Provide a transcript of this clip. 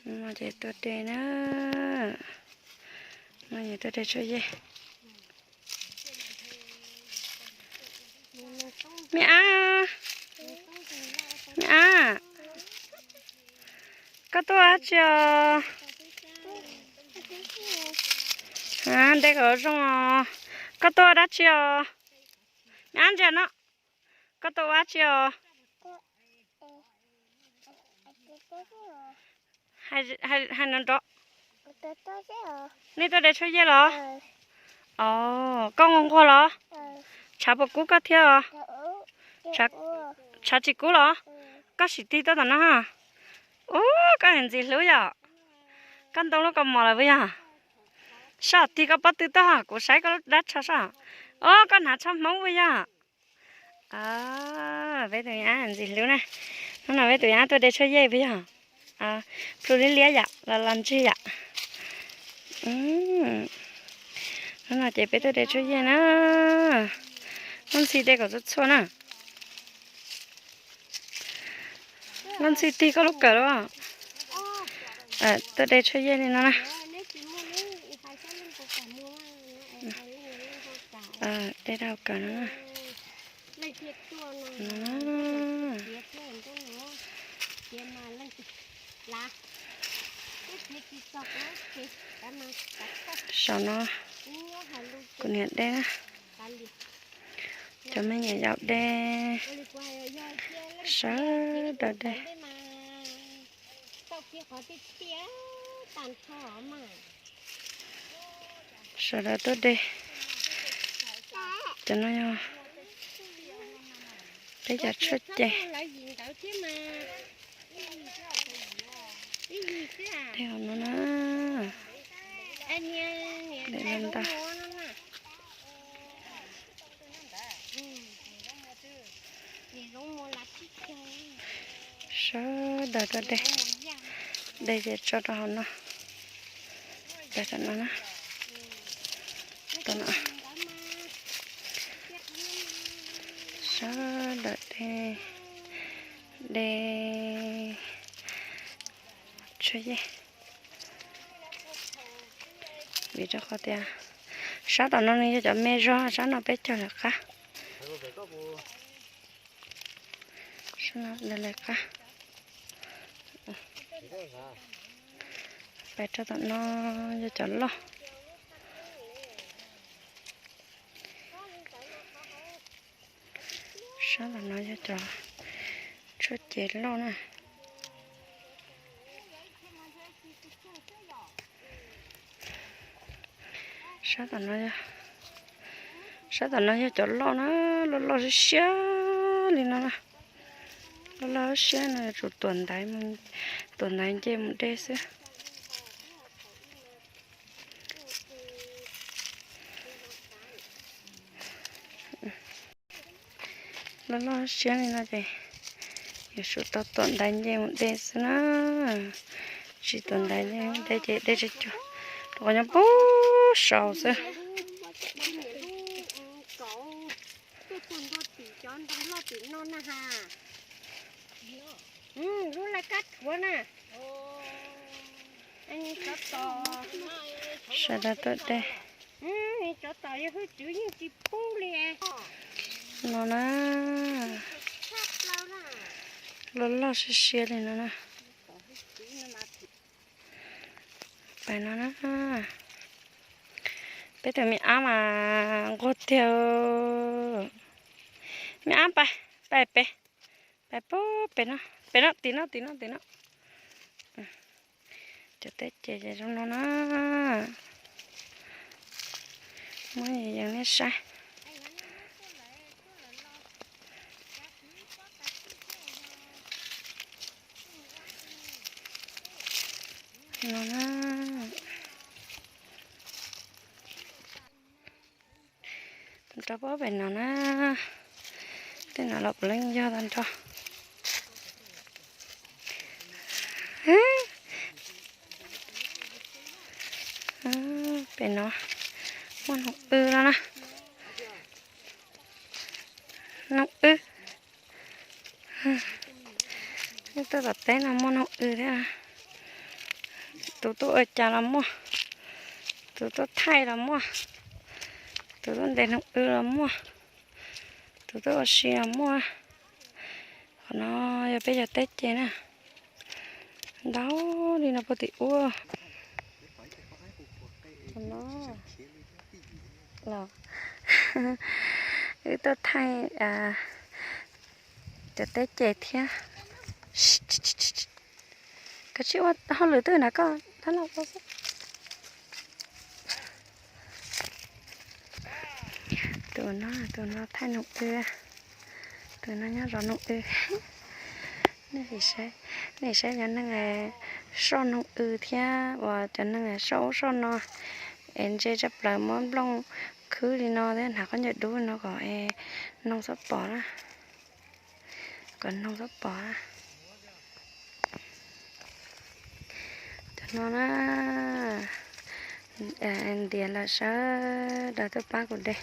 No ces tuaj de na. No ces tuaj de tshuaj yej. Me ab, me ab, koj tuaj dab tsi os? De kom zoo os. Koj tuaj dab tsi os? Me ab ntsia no, koj tuaj ua dab tsi os? Hais no nrov. Nej tuaj de tshuaj yej los? Os, koj nquag nquag los? Tshav puas kub koj thiab os? Tshav tsis kub los? Koj sim tig tuaj tom no. Ub, koj ntxim hlub yom. Koj ntoo lub kaus mom lawm puas yog? Soj tig koj pob tw tuaj, kuv saib koj lub dab tsho soj. Os, koj hnav tsho Hmoob puas yog? Peb tus me ab ntxim hlub na. Hnub no peb tus me ab tuaj de tshuaj yej puas yog? Plhu liab liab yom, los los ntsig yom. Hnub no ces peb tuaj de tshuaj yej na. Hnub ntxhi de kom txhua txhua na. Hnub ntxhi tig koj lub kawm los? Tuaj de tshuaj yej li no na. De rau kawm no na. Saum no kuv niam de na. Cov me nyuam yaus de. Sawv daws de. Sawv daws tuaj de. Cov no yog peb cov tshuaj ceg. De no na. De no ntag. Sawv daws tuaj de. De ces tso rau hauv no. Tom no na. Tom no. Sawv daws de. De tshuaj yej. Vim rau qhov tias sab tom no nws yog cov me zog, sab no peb cog lawv qab. Sab no lawv qab. Pais rau tom no yog cov loj. Sab tom no yog cov tshuaj cev loj na. Sab tom no, sab tom no yog cov loj na, loj loj siab siab li no na. Loj loj siab no yuav tsum tuam ntaiv, tuam ntaiv nce mus de xwb. Loj loj siab li no ces yuav tsum tau tuam ntaiv nce mus de xwb na. Tsis tuam ntaiv nce mus de ces de tsis cuag, rau qhov nyob puag saud xwb. Lub laj kab rhuav na. Sawv daws tuaj de. Cov tom yog hwj tswv yeej tsis pub li. No na, loj loj siab siab li no na. Pais no na. Peb tus me ab mas nquag tiag. Me ab, pais, pais pem, pais pem no, pem no, tim no, tim no, tim no. Cov teb ces zoo no na. Muab yees nej saib. No na. Rau pob pem no na. Tej no los puav leej yog tag nrho. Pem no muaj noog wb no na. Noog wb. Tuaj tom teb no muaj noog wb thiab. Tus tuaj ua cas los muaj, tus tuaj thaij los muaj, tus tuaj ntes noog w los muaj, tus tuaj ua si los muaj. Qhov no yog peb cov teb ces na, ntau li no puag tim ub. Qhov no los wb tuaj thaij cov teb ces thiab. Koj tsis ua hauj lwm twg na koj, tab laj ua xwb. Tus no, tus no thaij noog w, tus no nyob zov noog w. Nej saib cov neeg soj noog w thiab uas cov neeg soj ub soj no es ntse tshaj plaws, muab nplooj khwb li no thiab hnav khaub ncaws dub no kom noog txhob pom na, kom noog txhob pom na. Cov no na, ntiav lawm sawv daws tuaj pab kuv de.